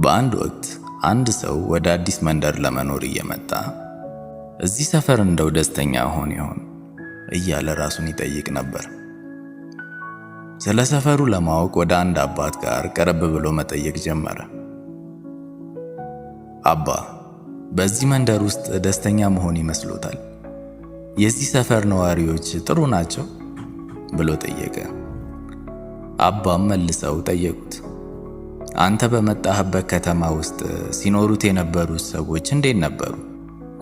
በአንድ ወቅት አንድ ሰው ወደ አዲስ መንደር ለመኖር እየመጣ እዚህ ሰፈር እንደው ደስተኛ እሆን ይሆን እያለ ራሱን ይጠይቅ ነበር። ስለ ሰፈሩ ለማወቅ ወደ አንድ አባት ጋር ቀረብ ብሎ መጠየቅ ጀመረ። አባ፣ በዚህ መንደር ውስጥ ደስተኛ መሆን ይመስሎታል? የዚህ ሰፈር ነዋሪዎች ጥሩ ናቸው? ብሎ ጠየቀ። አባም መልሰው ጠየቁት። አንተ በመጣህበት ከተማ ውስጥ ሲኖሩት የነበሩት ሰዎች እንዴት ነበሩ?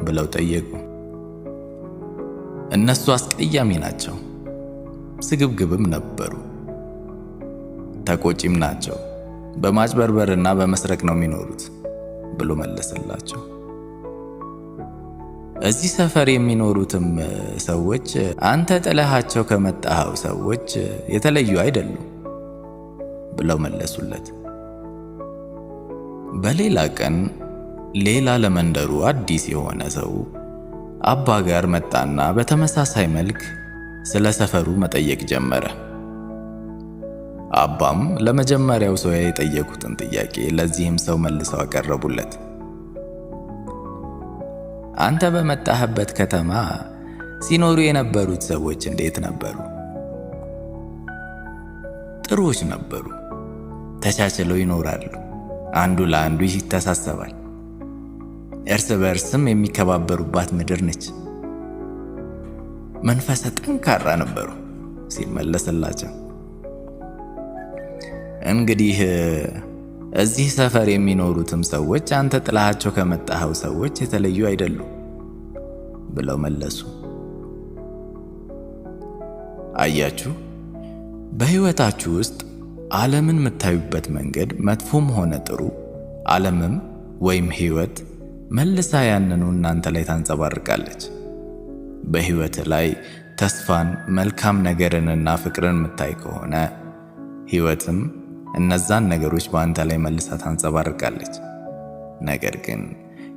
ብለው ጠየቁ። እነሱ አስቀያሚ ናቸው፣ ስግብግብም ነበሩ፣ ተቆጪም ናቸው፣ በማጭበርበርና በመስረቅ ነው የሚኖሩት ብሎ መለሰላቸው። እዚህ ሰፈር የሚኖሩትም ሰዎች አንተ ጥለሃቸው ከመጣኸው ሰዎች የተለዩ አይደሉም ብለው መለሱለት። በሌላ ቀን ሌላ ለመንደሩ አዲስ የሆነ ሰው አባ ጋር መጣና በተመሳሳይ መልክ ስለ ሰፈሩ መጠየቅ ጀመረ። አባም ለመጀመሪያው ሰው የጠየቁትን ጥያቄ ለዚህም ሰው መልሰው አቀረቡለት። አንተ በመጣህበት ከተማ ሲኖሩ የነበሩት ሰዎች እንዴት ነበሩ? ጥሩዎች ነበሩ። ተቻችለው ይኖራሉ። አንዱ ለአንዱ ይተሳሰባል። እርስ በእርስም የሚከባበሩባት ምድር ነች። መንፈሰ ጠንካራ ነበሩ ሲል መለሰላቸው። እንግዲህ እዚህ ሰፈር የሚኖሩትም ሰዎች አንተ ጥላሃቸው ከመጣኸው ሰዎች የተለዩ አይደሉም ብለው መለሱ። አያችሁ፣ በሕይወታችሁ ውስጥ ዓለምን የምታዩበት መንገድ መጥፎም ሆነ ጥሩ፣ ዓለምም ወይም ሕይወት መልሳ ያንኑ እናንተ ላይ ታንጸባርቃለች። በሕይወት ላይ ተስፋን፣ መልካም ነገርንና ፍቅርን የምታይ ከሆነ ሕይወትም እነዛን ነገሮች በአንተ ላይ መልሳ ታንጸባርቃለች። ነገር ግን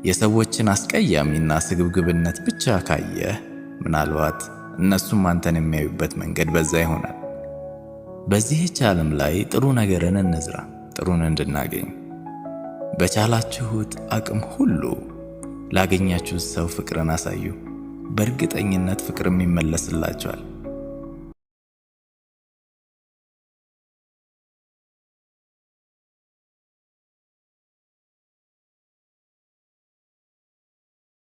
የሰዎችን አስቀያሚና ስግብግብነት ብቻ ካየህ ምናልባት እነሱም አንተን የሚያዩበት መንገድ በዛ ይሆናል። በዚህች ዓለም ላይ ጥሩ ነገርን እንዝራ፣ ጥሩን እንድናገኝ። በቻላችሁት አቅም ሁሉ ላገኛችሁት ሰው ፍቅርን አሳዩ። በእርግጠኝነት ፍቅርም ይመለስላችኋል።